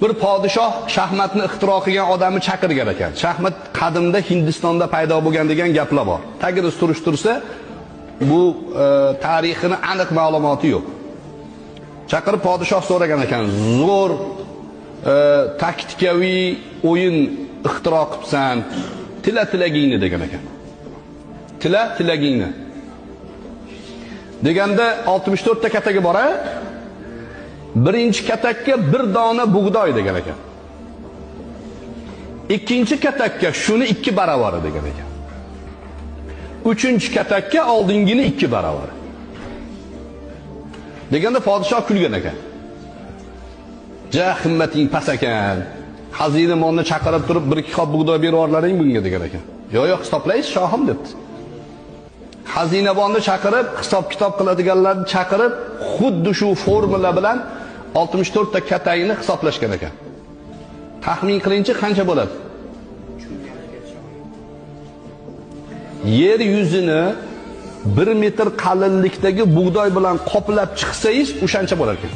Bir podshoh shaxmatni ixtiro qilgan odamni chaqirgan ekan. Shaxmat qadimda Hindistonda paydo bo'lgan degan gaplar bor. Tagini surishtirsa, bu tarixini aniq ma'lumoti yo'q. Chaqirib podshoh so'ragan ekan, zo'r taktikaviy o'yin ixtiro qilibsan, tila tilagingni degan ekan. Tila tilagingni. Deganda 64 ta katagi bor-a? Birinchi katakka bir dona bug'doy degan ekan. Ikkinchi katakka shuni 2 baravari degan ekan. Uchinchi katakka oldingini 2 baravari. Deganda podshoh kulgan ekan. Ja himmating past ekan. Xazinamonni chaqirib turib 1-2 qop bug'doy berib yuborlaring bunga degan ekan. Yo'q, yo'q, hisoblaysiz shohim debdi. Xazinabonni chaqirib, hisob kitob qiladiganlarni chaqirib, xuddi shu formula bilan 64 ta katayini hisoblashgan ekan. Taxmin qilingchi qancha bo'ladi? Yer yuzini 1 metr qalinlikdagi bug'doy bilan qoplab chiqsangiz, o'shancha bo'lar ekan.